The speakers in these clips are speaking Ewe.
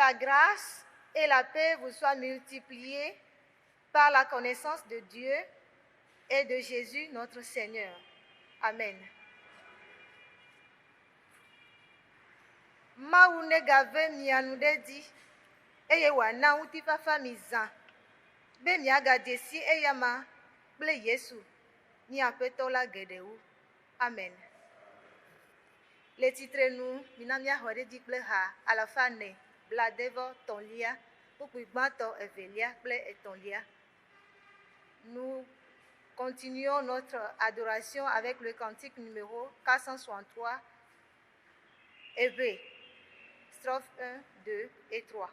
la grâce et la paix vous soient multipliées par la connaissance de Dieu et de Jésus notre Seigneur. Amen. Mawu negave mia nu ɖe dzi eye wòana ŋutifafa mi zã be miagadze si eyama kple Yesu, mía Aƒetɔ la geɖe wu. Amen. Le tsitrenu, mina míaxɔ ɖe edzi kple ha alafa ene blaade-vɔ-etɔ̃lia, kpukpui gbãtɔ, evelia kple etɔ̃lia. Nous continuons notre adoration avec le cantique numéro 463, Ewe, strophe 1, 2 et 3.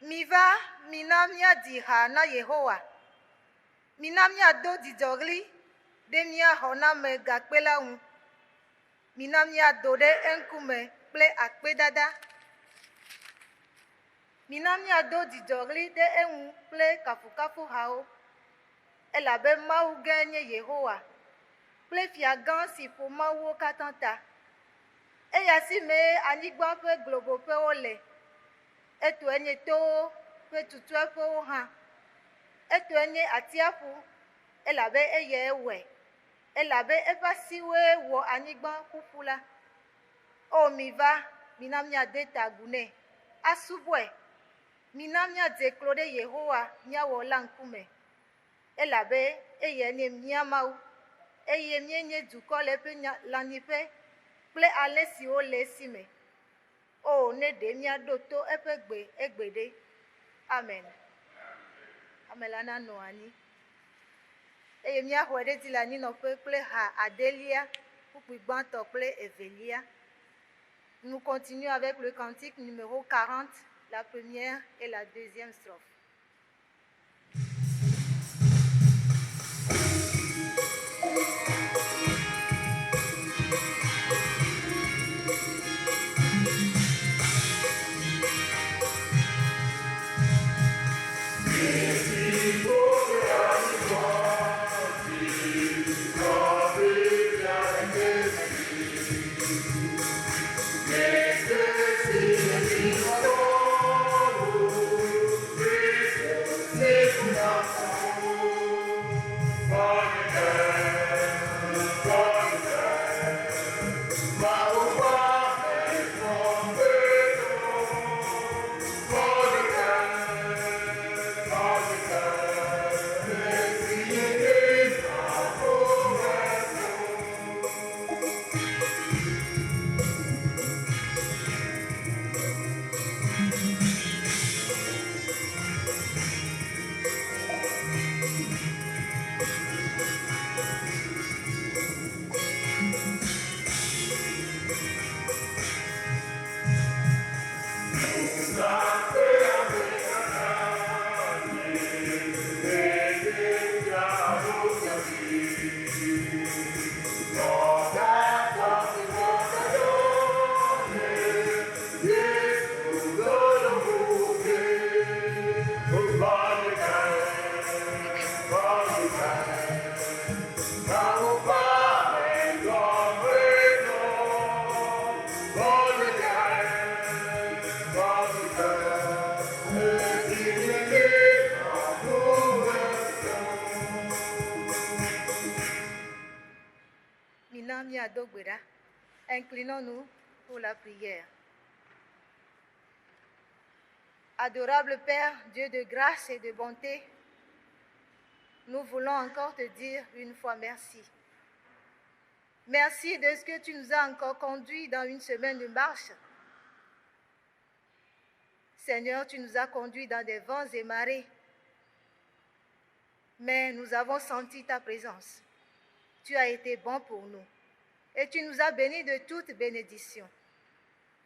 Miva, mina míadzi ha na Yehowa. Mina míado dzidzɔɣli ɖe mía xɔname gakpe la ŋu. Mina míado ɖe eŋkume kple akpedada. Mina míado dzidzɔɣli ɖe eŋu kple kafukafuhawo. Elabe Mawu gãe nye Yehowa kple fia gã si ƒo mawuwo katã ta. Eya si mee anyigba ƒe globoƒewo le. Etɔe nye towo ƒe tutueƒewo hã. Etɔe nye atsiaƒu, elabe eyae wɔe, elabe eƒe asiwoe wɔ anyigba ƒuƒu la. O miva, mina míade ta agu nɛ, asubɔe. Mina míadze klo ɖe Yehowa mía Wɔla ŋkume, elabe eyae nye mía Mawu, eye míenye dukɔ le eƒe lãnyiƒe kple alẽ siwo le esi me. O, ne ɖe míaɖo to eƒe gbe egbe ɖe! Amen. Ame la nanɔ anyi. Eye míaxɔe ɖe edzi le anyinɔƒe kple ha adelia, kpukpui gbãtɔ kple evelia. Nous continuons avec le cantique numéro 40, la première et la deuxième strophe. Mina míado gbe ɖa. Inclinons-nous pour la prière. Adorable Père, Dieu de grâce et de bonté, nous voulons encore te dire une fois merci. Merci de ce que tu nous as encore conduits dans une semaine de marche. Seigneur, tu nous as conduits dans des vents et marées, mais nous avons senti ta présence. Tu as été bon pour nous et tu nous as bénis de toute bénédiction.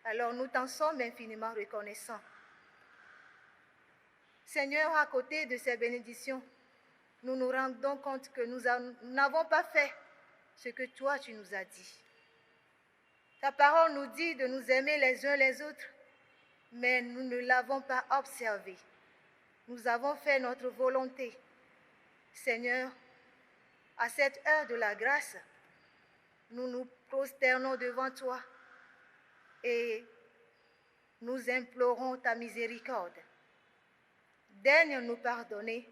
Alors nous t'en sommes infiniment reconnaissants. Seigneur, à côté de ces bénédictions, nous nous rendons compte que nous n'avons pas fait ce que toi tu nous as dit. Ta parole nous dit de nous aimer les uns les autres, mais nous ne l'avons pas observé. Nous avons fait notre volonté. Seigneur, à cette heure de la grâce, nous nous prosternons devant toi et nous implorons ta miséricorde. Daigne nous pardonner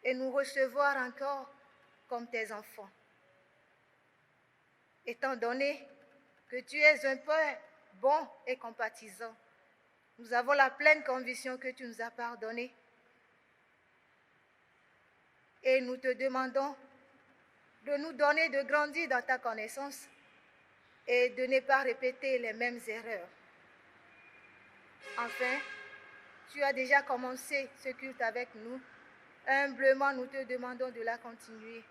et nous recevoir encore comme tes enfants. Étant donné que tu es un Père bon et compatissant, nous avons la pleine conviction que tu nous as pardonné. Et nous te demandons de nous donner de grandir dans ta connaissance et de ne pas répéter les mêmes erreurs. Enfin, tu as déjà commencé ce culte avec nous. Humblement, nous te demandons de la continuer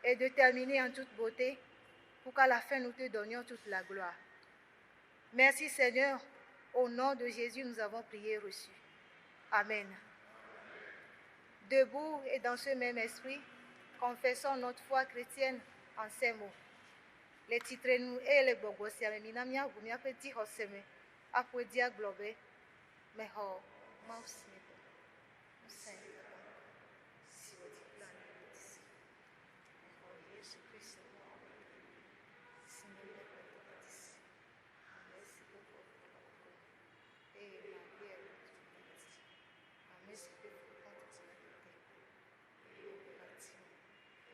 et de terminer en toute beauté pour qu'à la fin, nous te donnions toute la gloire. Merci Seigneur. Au nom de Jésus, nous avons prié et reçu. Amen. Debout et dans ce même esprit, confessons notre foi chrétienne en ces mots. Le tsitrenu eye le gbɔgbɔ sia me mina míaʋu míaƒe dzixɔse me aƒo edzi agblɔ be, Mexɔ Mawu si nye Tɔ, ŋusẽ katã, si wɔ dzi kple anyigba dzi se. Mexɔ Yesu Kristo Mawu ƒe Vi, si nye míaƒe Tɔ la dzi se, ame si wofɔ tso ku me, eye Maria ɖo du ɖe edzi, ame si ƒe fu Pontus Pilato te, eye wòva ti ŋu,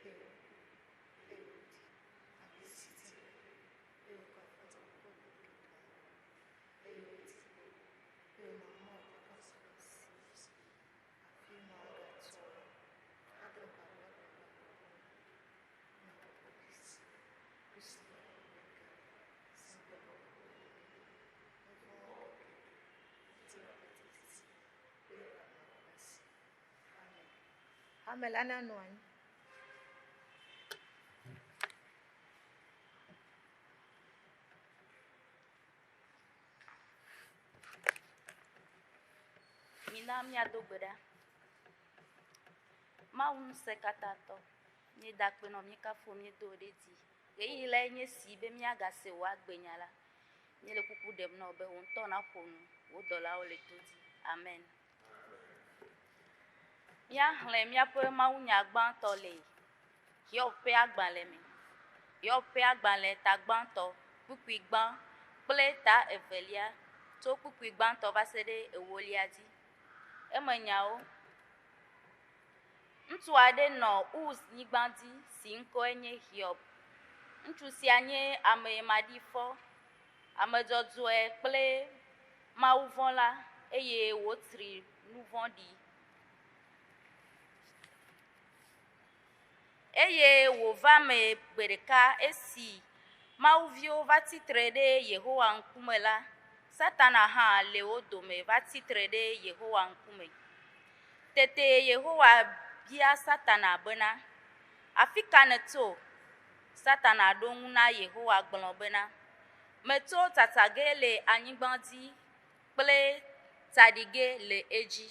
eye wòku, eye wòɖi, ame si dzi eye wògafa tso ku ƒe ŋkeke eye wòdi eye wòna mɔ ɖe Pontus Pilato si afi ma. Hame la nanɔ anyi. Mina míado gbe ɖa. Mawu ŋusẽkatãtɔ, míeda akpe nɔ míekafu wò, míedo wò ɖe dzi. Ɣeyiɣi lae nye esi be míagase wò agbenya la. Míele kuku ɖem na wò be wò ŋutɔ naƒo nu, wò dɔlawo le to dzi. Amen. Míaxlẽ míaƒe mawunya gbãtɔ le Hiob ƒe agbalẽ me. Hiob ƒe agbalẽ ta gbãtɔ, kpukpui gbã kple ta evelia tso kpukpui gbãtɔ va se ɖe ewolia dzi. Eme nyawo. Ŋutsu aɖe nɔ Uz nyigba dzi si ŋkɔe nye Hiob. Ŋutsu sia nye ame maɖifɔ, ame dzɔdzɔe kple mawuvɔ̃la eye wòtsri nu vɔ̃ɖi. Eye wòva eme gbe ɖeka esi mawuviwo va tsi tre ɖe Yehowa ŋkume la, Satana hã le wo dome va tsi tre ɖe Yehowa ŋkume. Tete Yehowa bia Satana bena, Afi ka nètso? Satana ɖo ŋu na Yehowa gblɔ bena, Metso tsatsa ge le anyigba dzi kple tsaɖi ge le edzi.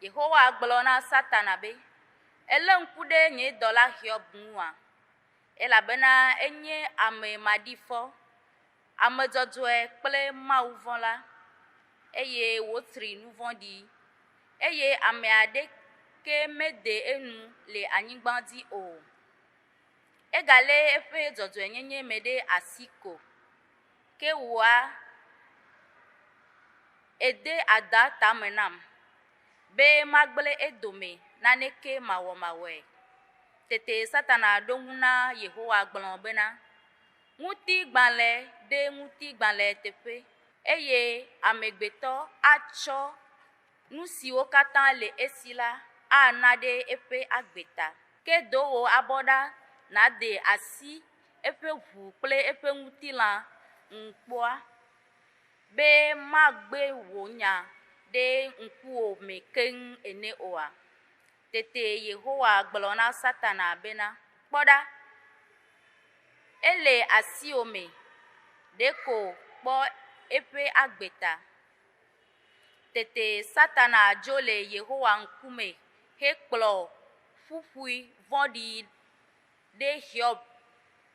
Yehowa gblɔ na Satana be, Èlé ŋku ɖe nye dɔla Hiob ŋua? Elabena enye ame maɖifɔ, ame dzɔdzɔe kple mawuvɔ̃la, eye wòtsri nu vɔ̃ɖi, eye ame aɖeke mede enu le anyigba dzi o. Egalé eƒe dzɔdzɔenyenye me ɖe asi ko. Ke wòa, ède adã tame nam be magblẽ edome naneke mawɔmawɔe. Tete Satana ɖo ŋu na Yehowa gblɔ bena, Ŋutigbalẽ ɖe ŋutigbalẽ teƒe, eye amegbetɔ atsɔ nu siwo katã le esi la ana ɖe eƒe agbe ta. Ke do wò abɔ ɖa nàde asi eƒe ʋu kple eƒe ŋutilã ŋu kpɔa, be magbe wò nya ɖe ŋkuwò me keŋ ene oa? Tete Yehowa gblɔ na Satana bena, Kpɔ ɖa, ele asiwò me, ɖeko kpɔ eƒe agbe ta. Tete Satana dzo le Yehowa ŋkume hekplɔ ƒuƒui vɔ̃ɖi ɖe Hiob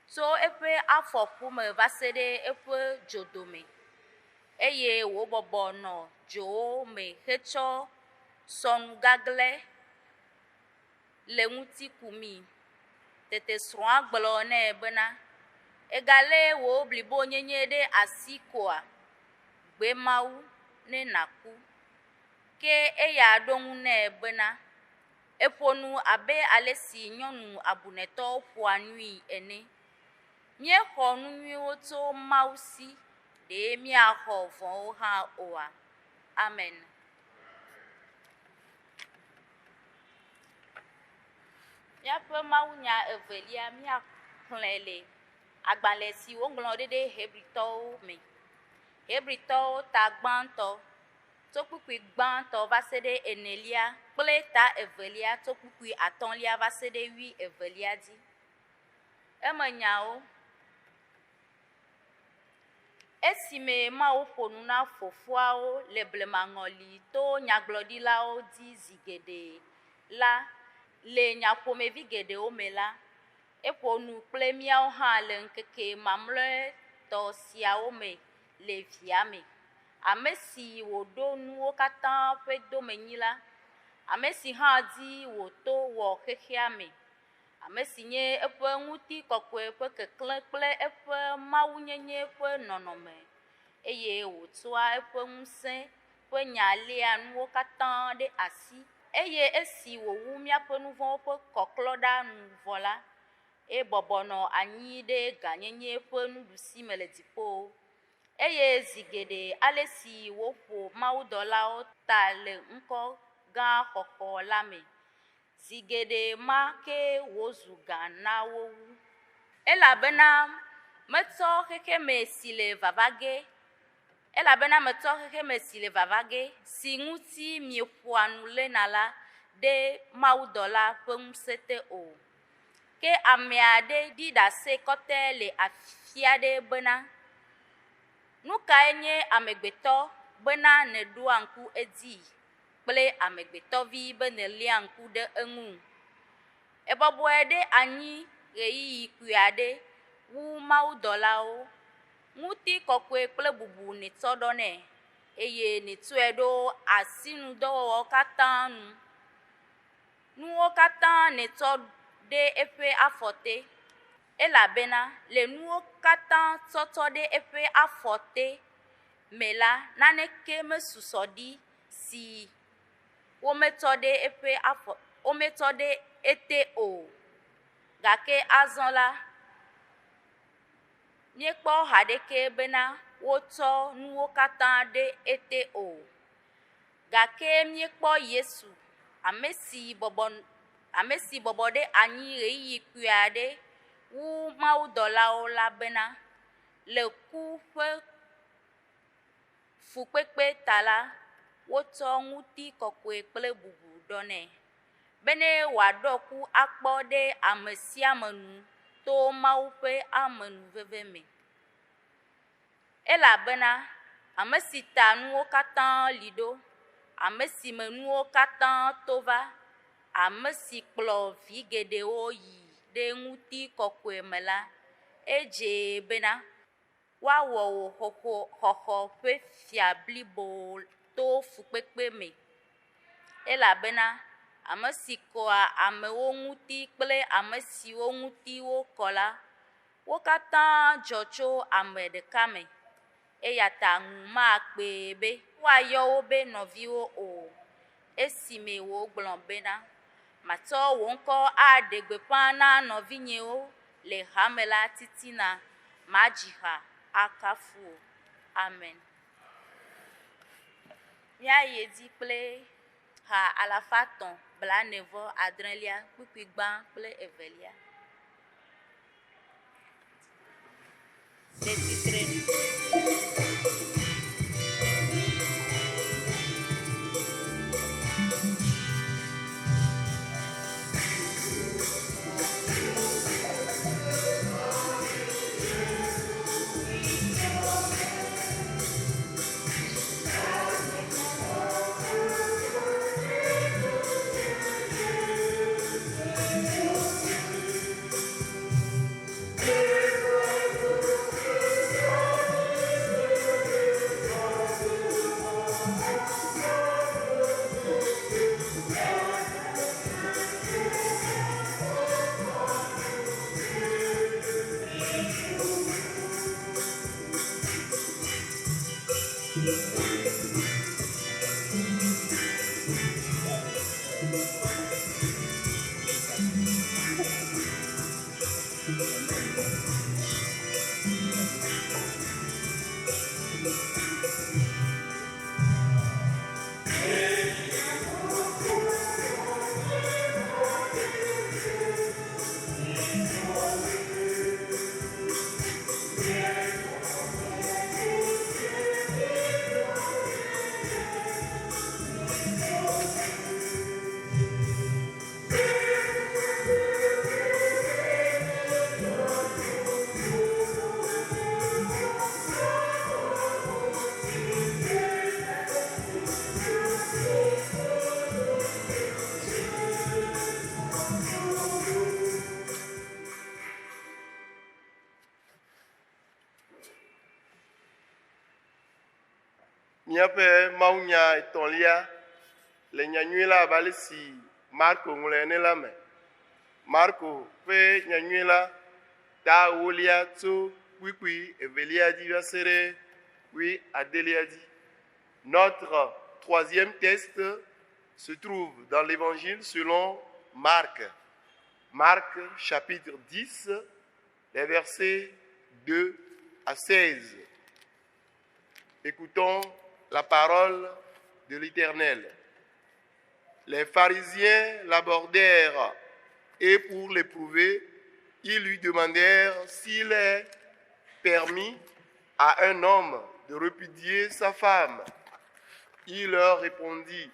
tso eƒe afɔƒome va se ɖe eƒe dzodome, eye wòbɔbɔ nɔ dzowo me hetsɔ sɔnu gaglɛ le ŋuti kumii. Tete srɔ̃a gblɔ nɛ bena, Ègalé wò blibonyenye ɖe asi koa? Gbe Mawu, ne nàku. Ke eya ɖo ŋu nɛ bena, Èƒo nu abe ale si nyɔnu abunetɔwo ƒoa nui ene. Míexɔ nu nyuiwo tso Mawu si, ɖe míaxɔ vɔ̃wo hã oa? Amen. Míaƒe mawunya evelia míaxlẽ le agbalẽ si woŋlɔ ɖi ɖe Hebritɔwo me. Hebritɔwo ta gbãtɔ tso kpukpui gbãtɔ va se ɖe enelia kple ta evelia tso kpukpui atɔ̃lia va se ɖe wui evelia dzi. Eme nyawo. Esime Mawu ƒo nu na fofoawo le blemaŋɔli to nyagblɔɖilawo dzi zi geɖe la, le nya ƒomevi geɖewo me la, eƒo nu kple míawo hã le ŋkeke mamlɛtɔ siawo me le Via me, ame si wòɖo nuwo katã ƒe domenyila, ame si hã dzi wòto wɔ xexea me. Ame si nye eƒe ŋutikɔkɔe ƒe keklẽ kple eƒe mawunyenye ƒe nɔnɔme, eye wòtsɔa eƒe ŋusẽ ƒe nya léa nuwo katã ɖe asi. Eye esi wòwu míaƒe nu vɔ̃wo ƒe kɔklɔ ɖa nu vɔ la, ebɔbɔ nɔ anyi ɖe gãnyenye ƒe nuɖusime le dziƒo. Eye zi geɖe ale si wòƒo mawudɔlawo ta le ŋkɔ gã xɔxɔ la me, Zi geɖe ma ke wòzu gã na wo wu. Elabena metsɔ xexeme si le vava ge, elabena metsɔ xexeme si le vava ge, si ŋuti mieƒoa nu lena la, ɖe mawudɔla ƒe ŋusẽ te o. Ke ame aɖe ɖi ɖase kɔtɛ le afi aɖe bena, Nu kae nye amegbetɔ bena nèɖoa ŋku edzi kple amegbetɔvi be nèléa ŋku ɖe eŋu? Ebɔbɔe ɖe anyi ɣeyiɣi kpui aɖe wu mawudɔlawo. Ŋutikɔkɔe kple bubu nètsɔ ɖɔ nɛ, eye nètsɔe ɖo asinudɔwɔwɔwo katã nu. Nuwo katã nètsɔ ɖe eƒe afɔ te, elabena le nuwo katã tsɔtsɔ ɖe eƒe afɔ te me la, naneke mesusɔ ɖi si wometsɔ ɖe eƒe afɔ wometsɔ ɖe ete o. Gake azɔ la, míekpɔ haɖeke bena wotsɔ nuwo katã ɖe ete o. Gake míekpɔ Yesu, ame si bɔbɔ ame si bɔbɔ ɖe anyi ɣeyiɣi kpui aɖe wu mawudɔlawo la bena, le ku ƒe fukpekpe ta la, wotsɔ ŋutikɔkɔe kple bubu ɖɔ nɛ, bene wòaɖɔ ku akpɔ ɖe ame sia ame nu to Mawu ƒe amenuveve me. Elabena ame si ta nuwo katã li ɖo, ame si me nuwo katã to va, ame si kplɔ vi geɖewo yi ɖe ŋutikɔkɔe me la, edze bena woawɔ wò xoxo xɔxɔ ƒe fia blibo to fukpekpe me. Elabena ame si kɔa amewo ŋuti kple ame siwo ŋuti wokɔ la, wo katã dzɔ tso ame ɖeka me. Eya ta ŋu makpee be woayɔ wo be nɔviwo o, esime wògblɔ bena, Matsɔ wò ŋkɔ aɖe gbeƒã na nɔvinyewo le hame la titina, madzi ha akafu wò. Amen. Míayi edzi kple ha alafa etɔ̃ blaene vɔ adrelia kpukpui gbã kple evelia. Le tsitre nu. Míaƒe mawunya etɔ̃lia le nyanyui la abe ale si Marko ŋlɔe ene la me. Marko ƒe nyanyui la ta ewolia tso kpukpui evelia dzi va se ɖe kpukpui adelia dzi. Notre troisième texte se trouve dans l'évangile selon Marc. Marc chapitre 10, les versets 2 à 16. Écoutons la parole de l'Éternel. Les pharisiens l'abordèrent et pour l'éprouver, ils lui demandèrent s'il est permis à un homme de répudier sa femme. Il leur répondit,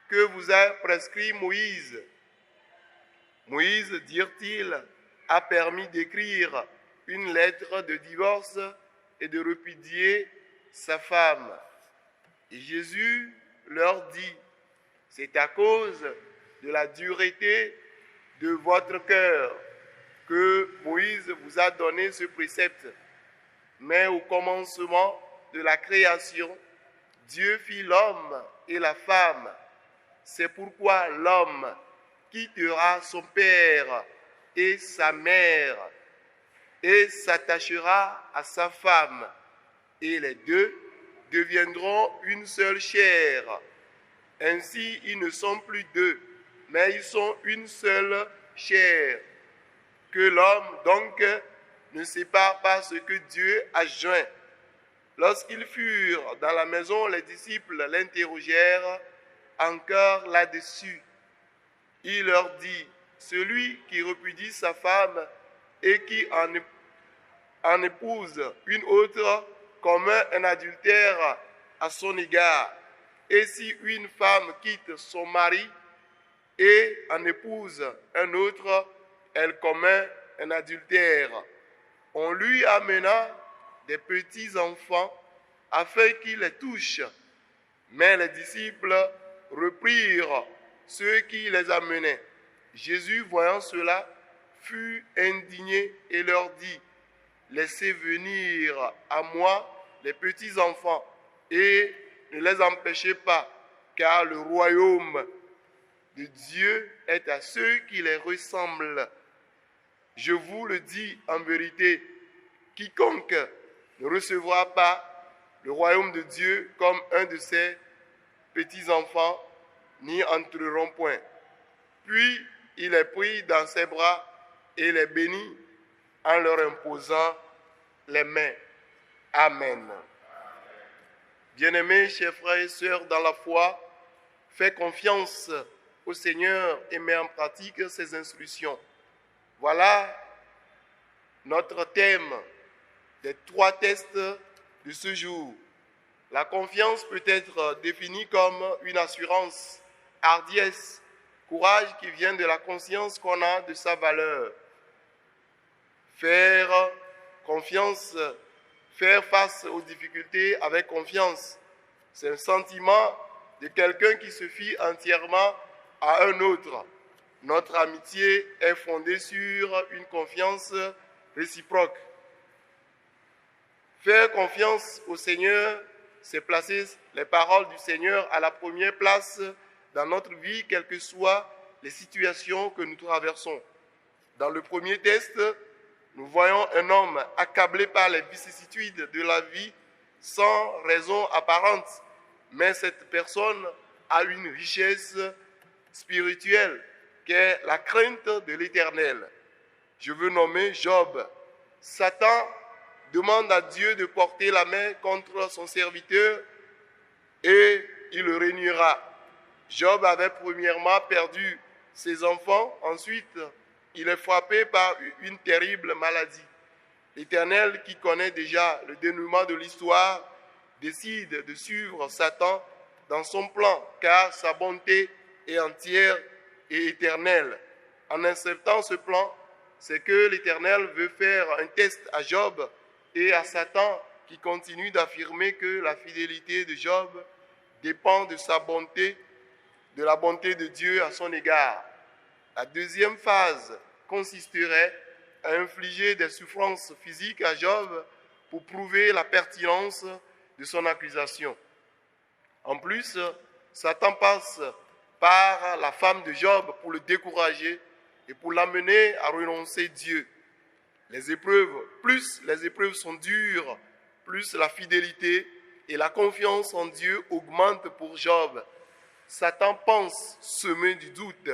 que vous a prescrit Moïse Moïse, dirent-ils, a permis d'écrire une lettre de divorce et de repudier sa femme. Et Jésus leur dit, c'est à cause de la dureté de votre cœur que Moïse vous a donné ce précepte. Mais au commencement de la création, Dieu fit l'homme et la femme. C'est pourquoi l'homme quittera son père et sa mère et s'attachera à sa femme, et les deux deviendront une seule chair. Ainsi, ils ne sont plus deux, mais ils sont une seule chair. Que l'homme, donc, ne sépare pas ce que Dieu a joint. Lorsqu'ils furent dans la maison, les disciples l'interrogèrent encore là-dessus. Il leur dit, celui qui repudie sa femme et qui en, épouse une autre commet un adultère à son égard. Et si une femme quitte son mari et en épouse un autre, elle commet un adultère. On lui amena des petits enfants afin qu'il les touche. Mais les disciples reprirent ceux qui les amenaient. Jésus, voyant cela, fut indigné et leur dit, Laissez venir à moi les petits enfants et ne les empêchez pas, car le royaume de Dieu est à ceux qui les ressemblent. Je vous le dis en vérité, quiconque ne recevra pas le royaume de Dieu comme un de ses petits-enfants n'y entreront point. Puis il les prit dans ses bras et les bénit en leur imposant les mains. Amen. Bien-aimés, chers frères et sœurs dans la foi, fais confiance au Seigneur et mets en pratique ses instructions. Voilà notre thème des trois tests de ce jour. La confiance peut être définie comme une assurance, hardiesse, courage qui vient de la conscience qu'on a de sa valeur. Faire confiance, faire face aux difficultés avec confiance, c'est un sentiment de quelqu'un qui se fie entièrement à un autre. Notre amitié est fondée sur une confiance réciproque. Faire confiance au Seigneur, c'est placer les paroles du Seigneur à la première place dans notre vie, quelles que soient les situations que nous traversons. Dans le premier test, nous voyons un homme accablé par les vicissitudes de la vie sans raison apparente, mais cette personne a une richesse spirituelle qu'est la crainte de l'Éternel. Je veux nommer Job. Satan demande à Dieu de porter la main contre son serviteur et il le réunira. Job avait premièrement perdu ses enfants, ensuite il est frappé par une terrible maladie. L'Éternel, qui connaît déjà le dénouement de l'histoire, décide de suivre Satan dans son plan, car sa bonté est entière et éternelle. En acceptant ce plan, c'est que l'Éternel veut faire un test à Job et à Satan qui continue d'affirmer que la fidélité de Job dépend de sa bonté, de la bonté de Dieu à son égard. La deuxième phase consisterait à infliger des souffrances physiques à Job pour prouver la pertinence de son accusation. En plus, Satan passe par la femme de Job pour le décourager et pour l'amener à renoncer Dieu. Les épreuves, plus les épreuves sont dures, plus la fidélité et la confiance en Dieu augmentent pour Job. Satan pense semer du doute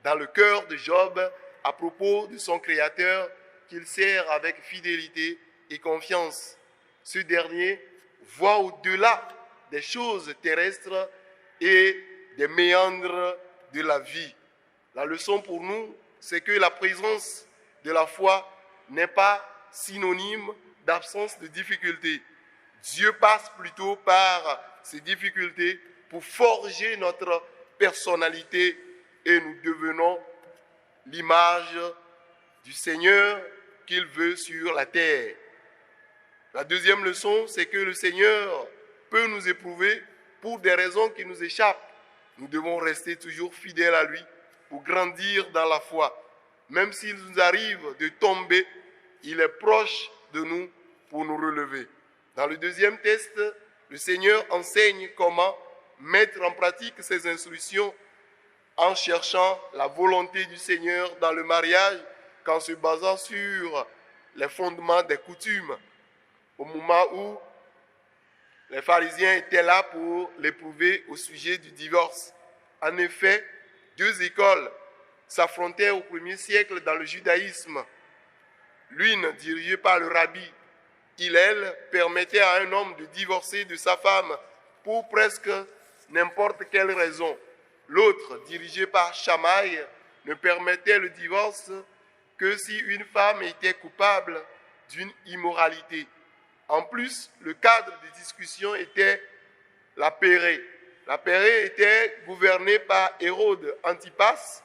dans le cœur de Job à propos de son Créateur qu'il sert avec fidélité et confiance. Ce dernier voit au-delà des choses terrestres et des méandres de la vie. La leçon pour nous, c'est que la présence de la foi n'est pas synonyme d'absence de difficultés. Dieu passe plutôt par ces difficultés pour forger notre personnalité et nous devenons l'image du Seigneur qu'il veut sur la terre. La deuxième leçon, c'est que le Seigneur peut nous éprouver pour des raisons qui nous échappent. Nous devons rester toujours fidèles à lui pour grandir dans la foi. Même s'il nous arrive de tomber, il est proche de nous pour nous relever. Dans le deuxième test, le Seigneur enseigne comment mettre en pratique ses instructions en cherchant la volonté du Seigneur dans le mariage qu'en se basant sur les fondements des coutumes. Au moment où les pharisiens étaient là pour l'éprouver au sujet du divorce. En effet, deux écoles s'affrontaient au premier siècle dans le judaïsme. L'une, dirigée par le rabbi Hillel, permettait à un homme de divorcer de sa femme pour presque n'importe quelle raison. L'autre, dirigée par Shammai, ne permettait le divorce que si une femme était coupable d'une immoralité. En plus, le cadre des discussions était la Pérée. La Pérée était gouvernée par Hérode Antipas,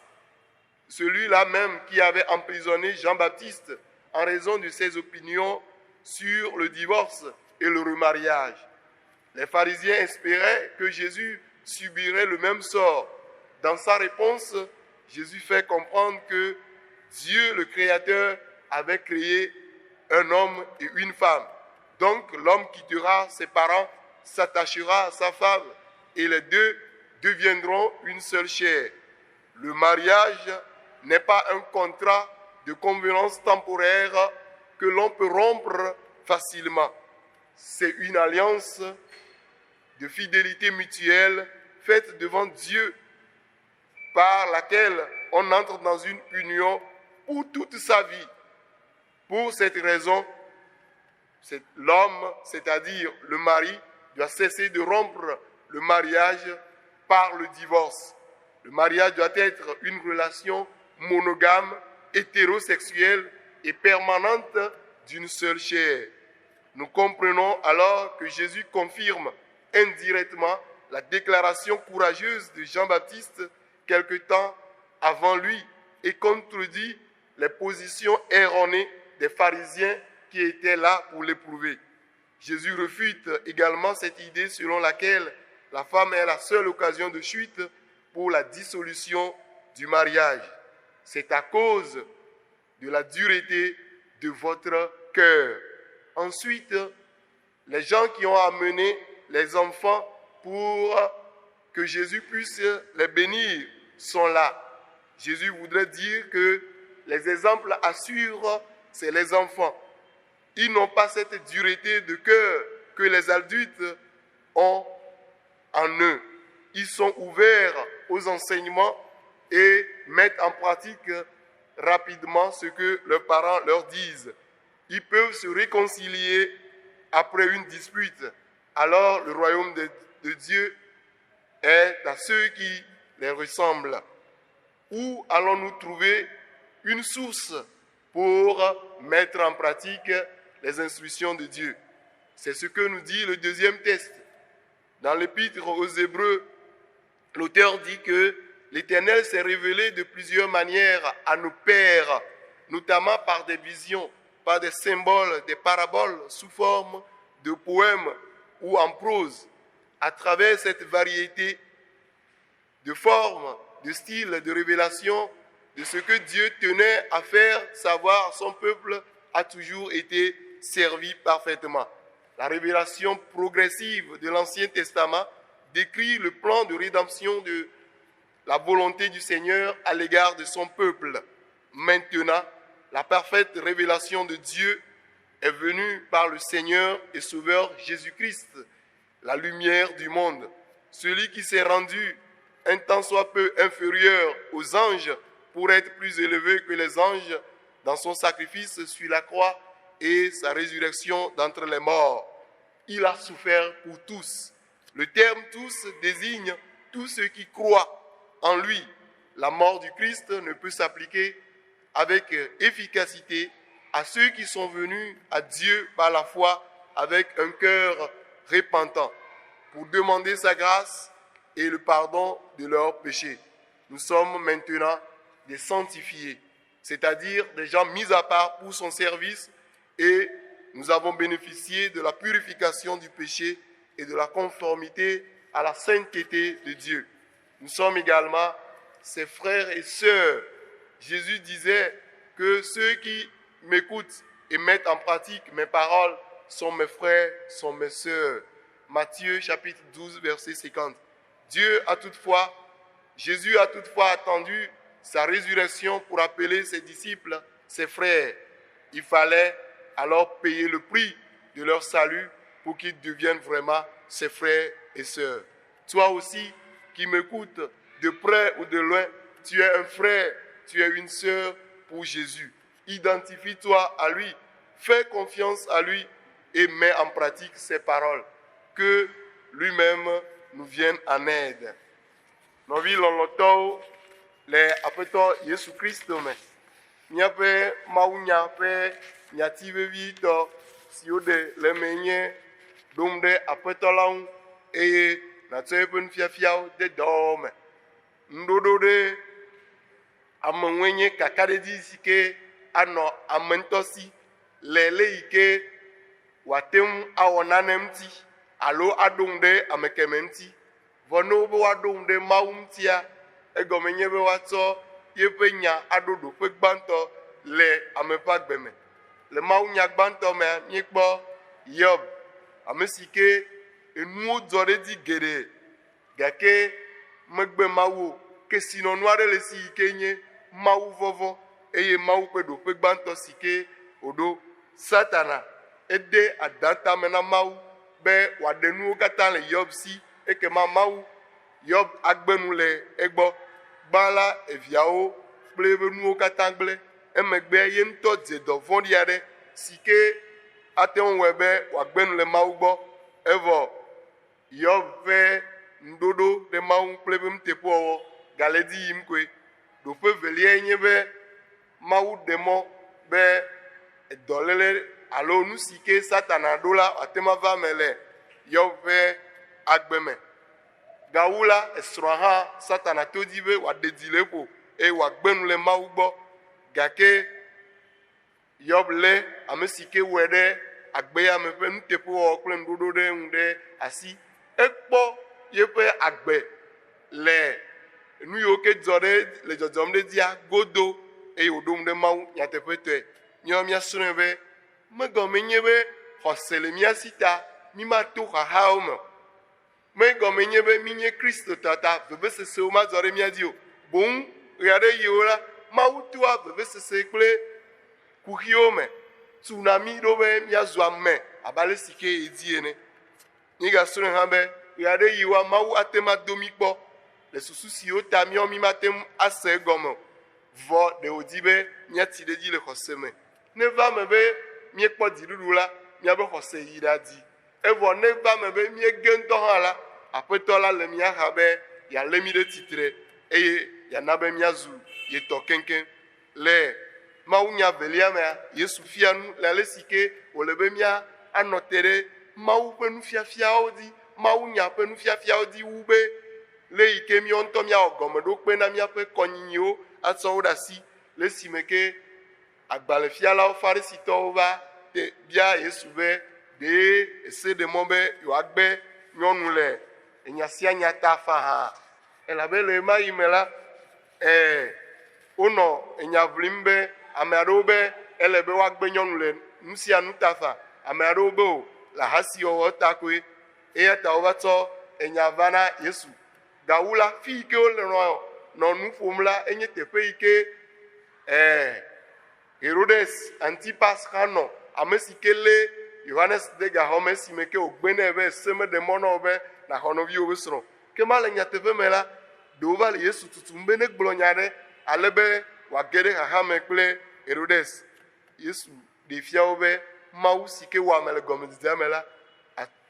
celui-là même qui avait emprisonné Jean-Baptiste en raison de ses opinions sur le divorce et le remariage. Les pharisiens espéraient que Jésus subirait le même sort. Dans sa réponse, Jésus fait comprendre que Dieu, le Créateur, avait créé un homme et une femme. Donc l'homme quittera ses parents, s'attachera à sa femme et les deux deviendront une seule chair. Le mariage n'est pas un contrat de convenance temporaire que l'on peut rompre facilement. C'est une alliance de fidélité mutuelle faite devant Dieu par laquelle on entre dans une union pour toute sa vie. Pour cette raison, l'homme, c'est-à-dire le mari, doit cesser de rompre le mariage par le divorce. Le mariage doit être une relation monogame, hétérosexuelle et permanente d'une seule chair. Nous comprenons alors que Jésus confirme indirectement la déclaration courageuse de Jean-Baptiste quelque temps avant lui et contredit les positions erronées des pharisiens qui étaient là pour l'éprouver. Jésus refute également cette idée selon laquelle la femme est la seule occasion de chute pour la dissolution du mariage. C'est à cause de la dureté de votre cœur. Ensuite, les gens qui ont amené les enfants pour que Jésus puisse les bénir sont là. Jésus voudrait dire que les exemples à suivre, c'est les enfants. Ils n'ont pas cette dureté de cœur que les adultes ont en eux. Ils sont ouverts aux enseignements et mettent en pratique rapidement ce que leurs parents leur disent. Ils peuvent se réconcilier après une dispute. Alors le royaume de, de Dieu est à ceux qui les ressemblent. Où allons-nous trouver une source pour mettre en pratique les instructions de Dieu C'est ce que nous dit le deuxième test. Dans l'épître aux Hébreux, l'auteur dit que l'Éternel s'est révélé de plusieurs manières à nos pères, notamment par des visions, par des symboles, des paraboles sous forme de poèmes ou en prose. À travers cette variété de formes, de styles, de révélations, de ce que Dieu tenait à faire savoir à son peuple a toujours été servi parfaitement. La révélation progressive de l'Ancien Testament décrit le plan de rédemption de la volonté du Seigneur à l'égard de son peuple. Maintenant, la parfaite révélation de Dieu est venue par le Seigneur et Sauveur Jésus-Christ, la lumière du monde. Celui qui s'est rendu un tant soit peu inférieur aux anges pour être plus élevé que les anges dans son sacrifice sur la croix et sa résurrection d'entre les morts. Il a souffert pour tous. Le terme tous désigne tous ceux qui croient en lui. La mort du Christ ne peut s'appliquer avec efficacité à ceux qui sont venus à Dieu par la foi avec un cœur repentant. Pour demander sa grâce et le pardon de leurs péchés. Nous sommes maintenant des sanctifiés, c'est-à-dire des gens mis à part pour son service et nous avons bénéficié de la purification du péché et de la conformité à la sainteté de Dieu. Nous sommes également ses frères et sœurs. Jésus disait que ceux qui m'écoutent et mettent en pratique mes paroles sont mes frères, sont mes sœurs. Matthieu chapitre 12, verset 50. Dieu a toutefois, Jésus a toutefois attendu sa résurrection pour appeler ses disciples, ses frères. Il fallait alors payer le prix de leur salut pour qu'ils deviennent vraiment ses frères et sœurs. Toi aussi qui m'écoutes de près ou de loin, tu es un frère, tu es une sœur pour Jésus. Identifie-toi à lui, fais confiance à lui et mets en pratique ses paroles. Que lui-même nous vienne en aide. Nɔvi lɔlɔtɔwo le Aƒetɔ Yesu Kristo me, míaƒe mawunya ƒe nyati vevitɔ si woɖe le eme nye ɖo ŋu ɖe Aƒetɔ la ŋu eye nàtsɔ eƒe nufiafiawo de dɔwɔwɔ me. Ŋuɖoɖo ɖe ame ŋue nye kakaɖedzi si ke anɔ ame ŋutɔ si le le yi ke wòate ŋu awɔ nane ŋuti alo aɖo ŋu ɖe ame keme ŋuti. Vɔ ne wobe woaɖo ŋu ɖe Mawu ŋutia, egɔme nye be woatsɔ yeƒe nya aɖo ɖoƒe gbãtɔ le ame ƒe agbe me. Le mawunya gbãtɔ mea, míekpɔ Hiob, ame si ke enuwo dzɔ ɖe edzi geɖe gake megbe Mawu o. Kesinɔnu aɖe le esi yi ke nye Mawu vɔvɔ̃ eye Mawu ƒe ɖoƒe gbãtɔ si ke wòɖo. Satana ede adã tame na Mawu be wòaɖe nuwo katã le Hiob si, ekema Mawu Hiob agbe nu le egbɔ. Gbã la, eviawo kple eƒe nuwo katã gblẽ. Emegbea, ye ŋutɔ dze dɔ vɔ̃ɖi aɖe si ke ate ŋu wɔe be wòagbe nu le Mawu gbɔ. Evɔ Hiob ƒe ŋuɖoɖo ɖe Mawu ŋu kple eƒe nuteƒewɔwɔ gale edzi yim koe. Ɖoƒe eveliae nye be Mawu ɖe mɔ be dɔléle alo nu si ke Satana ɖo la wòate ŋu ava eme le Hiob ƒe agbe me. Gawu la, esrɔ̃a hã Satana to edzi be wòaɖe dzi le eƒo eye wòagbe nu le Mawu gbɔ. Gake Hiob lé ame si ke wɔe ɖe agbea me ƒe nuteƒewɔwɔ kple ŋuɖoɖo ɖe eŋu ɖe asi. Ekpɔ yeƒe agbe le nu yiwo ke dzɔ ɖe le dzɔdzɔm ɖe edzia godo eye wòɖo ŋu ɖe Mawu nyateƒetɔe. Míawo míasrɔ̃e be megɔme nye be xɔse le mía si ta mímato xaxawo me o. Megɔme nye be mínye Kristotɔ ta vevesesewo madzɔ ɖe mía dzi o. Boŋ ɣeaɖeɣiwo la, Mawu toa vevesese kple kuxiwo me tuna mí ɖo be míazu ame abe ale si ke yedi ene. Míegasrɔ̃e hã be ɣeaɖeɣiwoa, Mawu ate ŋu ado mí kpɔ le susu siwo ta míawo mímate ŋu ase egɔme o. Vɔ ɖe wòdi be míatsi ɖe edzi le xɔse me. Neva eme be míekpɔ dziɖuɖu la, míaƒe xɔse yi ɖadi. Evɔ ne eva eme be míege ŋutɔ hã la, Aƒetɔ la le mía xa be yealé mí ɖe tsitre eye yeana be míazu ye tɔ keŋkeŋ. Le mawunya evelia mea, Yesu fia nu le ale si ke wòle be míanɔ te ɖe Mawu ƒe nufiafiawo dzi, mawunya ƒe nufiafiawo dzi wu be le yi ke míawo ŋutɔ míawɔ gɔmeɖokpe na míaƒe kɔnyinyiwo atsɔ wo ɖe asi le esime ke Agbalẽfialawo Farisitɔwo va te bia Yesu be, Ɖe ese ɖe mɔ be yewoagbe nyɔnu le enya sia nya ta faa hã? Elabe le ɣemaɣi me la, e, wonɔ enya ʋlim be ame aɖewo be ele be woagbe nyɔnu le nu sia nu ta faa, ame aɖewo be o, le ahasiwɔwɔ ta koe. Eya ta wova tsɔ enya va na Yesu. Gawu la, fi yi ke wole nɔ nɔ nu ƒom la enye teƒe yi ke Ɛ̃, Herodes Antipas hã nɔ ame si ke lé Yohanes de gaxɔ me esime ke wògbe nɛ be se meɖe mɔ na wò be nàxɔ nɔviwò be srɔ̃ o. Ke ma le nyateƒe me la, ɖe wova le Yesu tutum be negblɔ nya aɖe ale be wòage ɖe xaxa me kple Herodes. Yesu ɖee fia wo be Mawu si ke wɔ ame le gɔmedzedzea me la,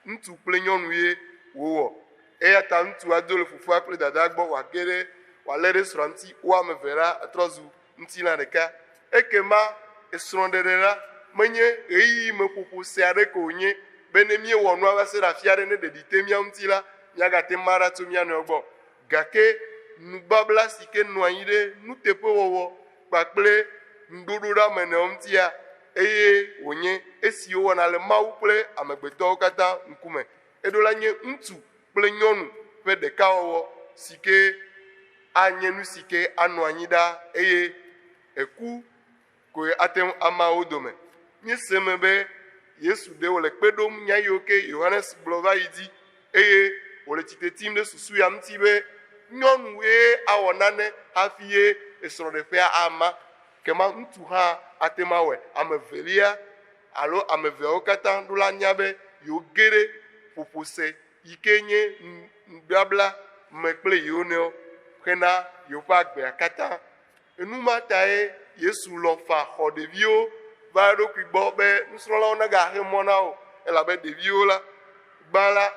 ŋutsu kple nyɔnu ye wòwɔ. Eya ta ŋutsu ado le fofoa kple dadaa gbɔ wòage ɖe, wòalé ɖe srɔ̃a ŋuti, wo ame eve la atrɔ zu ŋutilã ɖeka. Ekema esrɔ̃ɖeɖe la menye ɣeyiɣi me ƒoƒo se aɖe ko wònye be ne míewɔ nua va se ɖe afi aɖe ne ɖeɖi te mía ŋuti la, míagate ŋu ma ɖa tso mía nɔewo gbɔ o. Gake nubabla si ke nɔ anyi ɖe nuteƒewɔwɔ kpakple ŋuɖoɖo ɖe ame nɔewo ŋutia, eye wònye esi wowɔna le Mawu kple amegbetɔwo katã ŋkume. Eɖo la nye ŋutsu kple nyɔnu ƒe ɖekawɔwɔ si ke anye nu si ke anɔ anyi ɖaa eye eku koe ate ŋu ama wo dome. Míese eme be Yesu ɖe wòle kpe ɖom nya yiwo ke Yohanes gblɔ va yi dzi eye wòle tsitre tsim ɖe susu ya ŋuti be nyɔnue awɔ nane hafi ye esrɔ̃ɖeƒea ama. Kema ŋutsu hã ate ŋu awɔe. Ame evelia alo ame eveawo katã ɖo la nya be yewoge ɖe ƒoƒose yi ke nye nubabla me kple yewo nɔewo hena yewoƒe agbea katã. Enu ma tae Yesu lɔ̃ faa xɔ ɖeviwo va eɖokui gbɔ be nusrɔ̃lawo nagaxe mɔ na wo o, elabe ɖeviwo la, gbã la,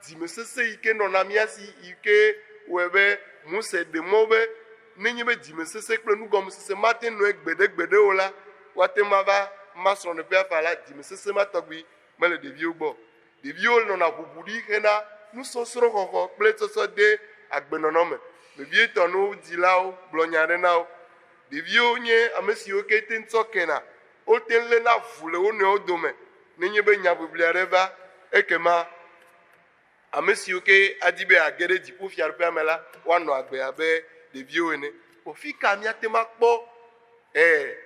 dzimesesẽ yi ke nɔna mía si yi ke wɔe be Mose ɖe mɔ be nenye be dzimesesẽ kple nugɔmesese mate ŋu nɔe gbeɖegbeɖe o la, woate ŋu ava ma srɔ̃ɖeƒea faa la, dzimesesẽ ma tɔgbi mele ɖeviwo gbɔ o. Ɖeviwo nɔna ʋuʋu ɖi hena nusɔsrɔ̃ xɔxɔ kple tsɔtsɔ de agbenɔnɔ me, vevietɔ ne wo dzilawo gblɔ nya aɖe na wo. Ɖeviwo nye ame siwo ke te ŋu tsɔ kena, wote ŋu léna vu le wo nɔewo dome nenye be nyaʋiʋli aɖe va. Ekema ame siwo ke adi be yeage ɖe dziƒofiaɖuƒea me la, woanɔ agbe abe ɖeviwo ene. Vɔ fi ka míate ŋu akpɔ e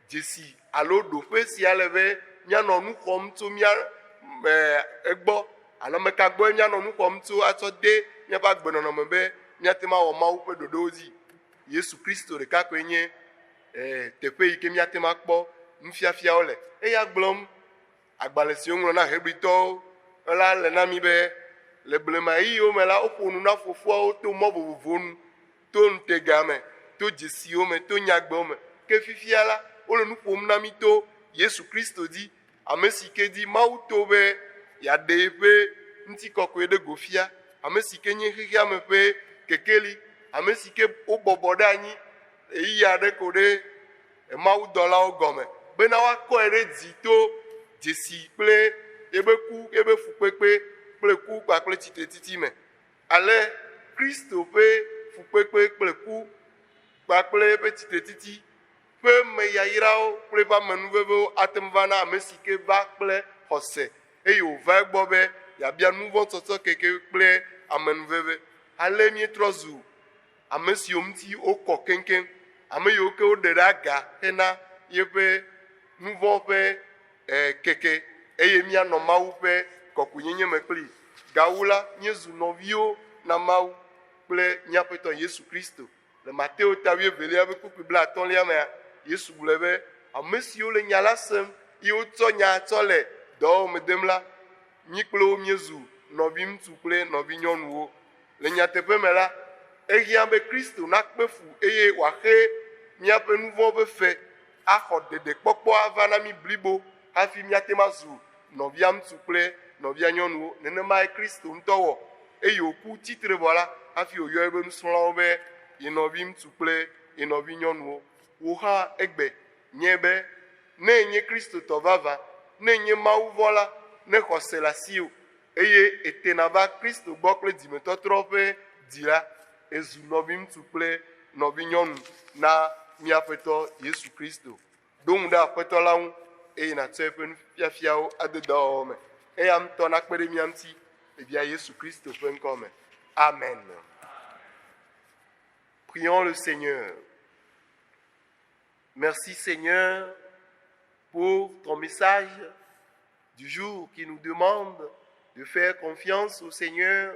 dzesi alo ɖoƒe sia le be míanɔ nu xɔm tso mía egbɔ alo ame ka gbɔe míanɔ nu xɔm tso atsɔ de míaƒe agbenɔnɔ me be míate ŋu awɔ Mawu ƒe ɖoɖowo dzi? Yesu Kristo ɖeka koe nye teƒe yi ke míate ŋu akpɔ nufiafiawo le. Eya gblɔm Agbalẽ si woŋlɔ na Hebritɔwo la le na mí be, le blema ɣeyiɣiwo me la, woƒo nu na fofoawo to mɔ vovovowo nu, to ŋutega me, to dzesiwo me, to nyagbewo me. Ke fifia la, wole nu ƒom na mí to Yesu Kristo dzi, ame si ke dzi Mawu to be yeaɖe yeƒe ŋutikɔkɔe ɖe go fia, ame si ke nye xexea me ƒe kekeli, ame si ke wobɔbɔ ɖe anyi ɣeyiɣi aɖe ko ɖe mawudɔlawo gɔme bena woakɔe ɖe dzi to dzesi kple eƒe ku, eƒe fukpekpe kple ku kpakple tsitretsitsi me. Ale Kristo ƒe fukpekpe kple ku kpakple eƒe tsitretsitsi ƒe meyayrawo kple eƒe amenuvevewo ate ŋu va na ame si ke va kple xɔse eye wòva egbɔ be yeabia nuvɔ̃tsɔtsɔke kple amenuveve. Ale míetrɔ zu ame siwo ŋuti wokɔ keŋkeŋ, ame yiwo ke woɖe ɖe aga hena yeƒe nu vɔ̃ ƒe keke, eye míanɔ Mawu ƒe kɔkɔenyenye me kplii. Gawu la, míezu nɔviwo na Mawu kple mía Aƒetɔ Yesu Kristo. Le Mateo ta wuievelia ƒe kpukpui blaatɔ̃lia mea, Yesu gblɔe be, Ame siwo le nya la sem eye wotsɔ nya tsɔ le dɔwɔwɔ me dem la, mí kple wo míezu nɔviŋutsu kple nɔvinyɔnuwo. Le nyateƒe me la, ehiã be Kristo nakpe fu eye wòaxe míaƒe nu vɔ̃ ƒe fe axɔ ɖeɖekpɔkpɔ ava na mí blibo hafi míate ŋu azu nɔvia ŋutsu kple nɔvia nyɔnuwo. Nenemae Kristo ŋutɔ wɔ eye wòku tsi tre vɔ la hafi wòyɔ eƒe nusrɔ̃lawo be ye nɔviŋutsu kple ye nɔvinyɔnuwo. Wò hã egbe nye be ne ènye Kristotɔ vavã, ne ènye mawuvɔ̃la, ne xɔse le asiwò, eye ètena va Kristo gbɔ kple dzimetɔtrɔ ƒe dzi la, èzu nɔviŋutsu kple nɔvinyɔnu na mía Aƒetɔ Yesu Kristo. Ɖo ŋu ɖe Aƒetɔ la ŋu eye nàtsɔ eƒe nufiafiawo ade dɔwɔwɔ me. Eya ŋutɔ nakpe ɖe mía ŋuti le Via Yesu Kristo ƒe ŋkɔ me. Amen. Prions le Seigneur. Merci Seigneur pour ton message du jour qui nous demande de faire confiance au Seigneur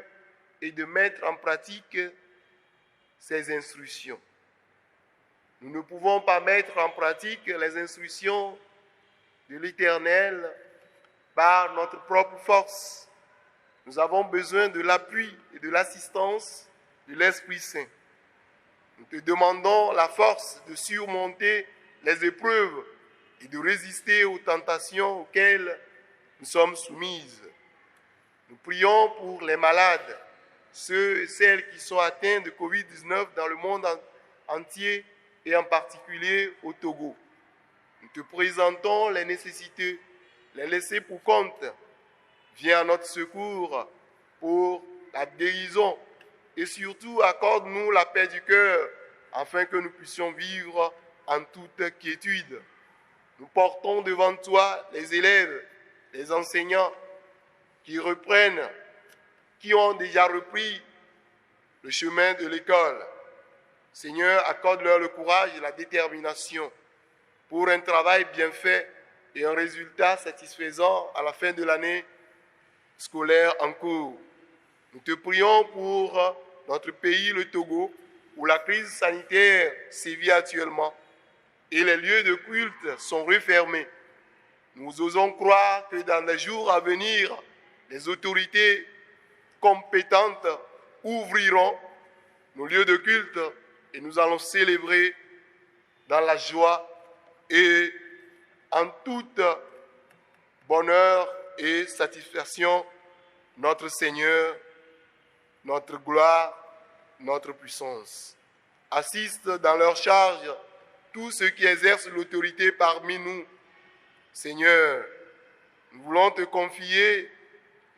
et de mettre en pratique ses instructions. Nous ne pouvons pas mettre en pratique les instructions de l'Éternel par notre propre force. Nous avons besoin de l'appui et de l'assistance de l'Esprit Saint. Nous te demandons la force de surmonter les épreuves et de résister aux tentations auxquelles nous sommes soumises. Nous prions pour les malades, ceux et celles qui sont atteints de Covid-19 dans le monde entier et en particulier au Togo. Nous te présentons les nécessités, les laissés pour compte. Viens à notre secours pour la guérison et surtout accorde-nous la paix du cœur afin que nous puissions vivre en toute quiétude. Nous portons devant toi les élèves, les enseignants qui reprennent, qui ont déjà repris le chemin de l'école. Seigneur, accorde-leur le courage et la détermination pour un travail bien fait et un résultat satisfaisant à la fin de l'année scolaire en cours. Nous te prions pour notre pays, le Togo, où la crise sanitaire sévit actuellement et les lieux de culte sont refermés. Nous osons croire que dans les jours à venir, les autorités compétentes ouvriront nos lieux de culte et nous allons célébrer dans la joie et en toute bonheur et satisfaction notre Seigneur, notre gloire, notre puissance. Assiste dans leur charge tous ceux qui exercent l'autorité parmi nous. Seigneur, nous voulons te confier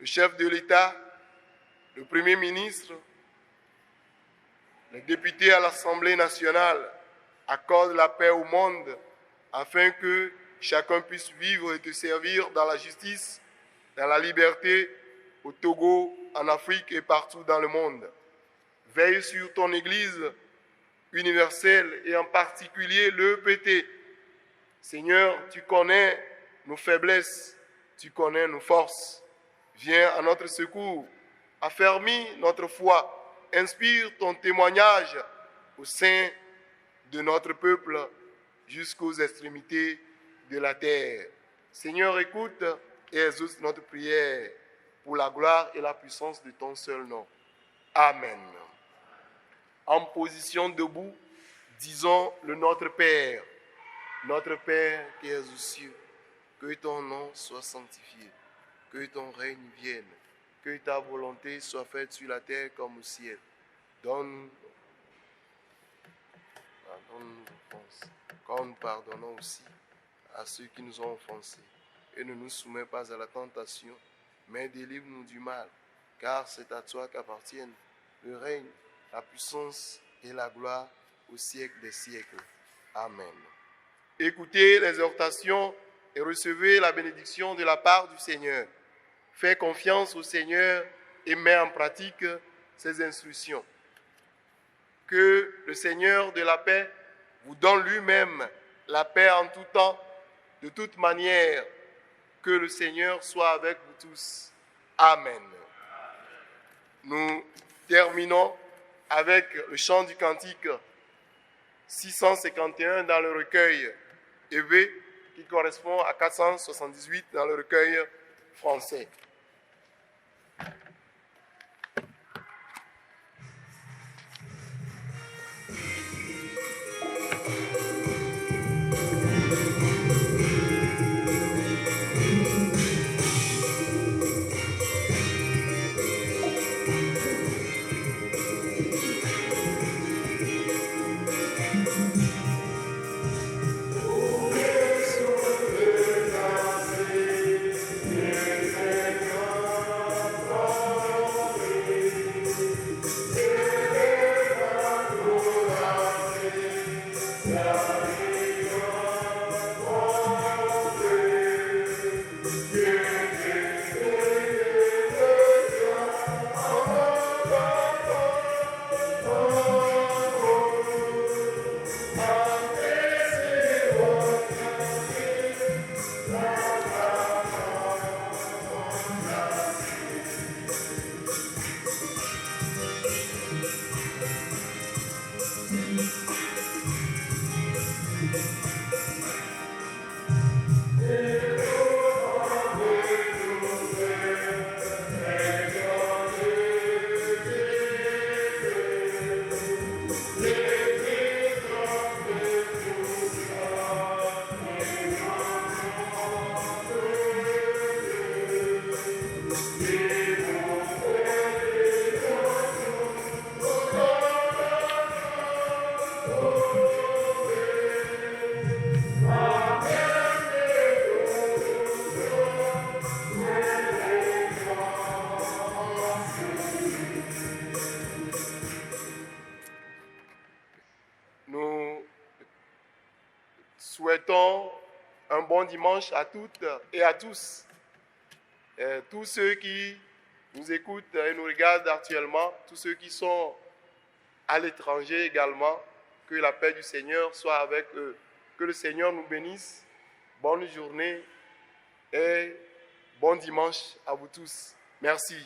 le chef de l'État, le Premier ministre, les députés à l'Assemblée nationale. Accorde la paix au monde afin que chacun puisse vivre et te servir dans la justice, dans la liberté, au Togo, en Afrique et partout dans le monde. Veille sur ton Église universelle et en particulier l'EPT. Seigneur, tu connais nos faiblesses, tu connais nos forces. Viens à notre secours, affermis notre foi, inspire ton témoignage au sein de notre peuple jusqu'aux extrémités de la terre. Seigneur, écoute et exauce notre prière pour la gloire et la puissance de ton seul nom. Amen. En position debout, disons le Notre Père. Notre Père qui es aux cieux, que ton nom soit sanctifié, que ton règne vienne, que ta volonté soit faite sur la terre comme au ciel. Donne-nous pardonne nos offenses, comme nous pardonnons aussi à ceux qui nous ont offensés. Et ne nous soumets pas à la tentation, mais délivre-nous du mal, car c'est à toi qu'appartiennent le règne, la puissance et la gloire au siècle des siècles. Amen. Écoutez l'exhortation et recevez la bénédiction de la part du Seigneur. Fais confiance au Seigneur et mets en pratique ses instructions. Que le Seigneur de la paix vous donne lui-même la paix en tout temps, de toute manière. Que le Seigneur soit avec vous tous. Amen. Nous terminons avec le chant du cantique 651 dans le recueil EV qui correspond à 478 dans le recueil français. Amen. souhaitons un bon dimanche à toutes et à tous. Tous ceux qui nous écoutent et nous regardent actuellement, tous ceux qui sont à l'étranger également, que la paix du Seigneur soit avec eux. Que le Seigneur nous bénisse. Bonne journée et bon dimanche à vous tous. Merci.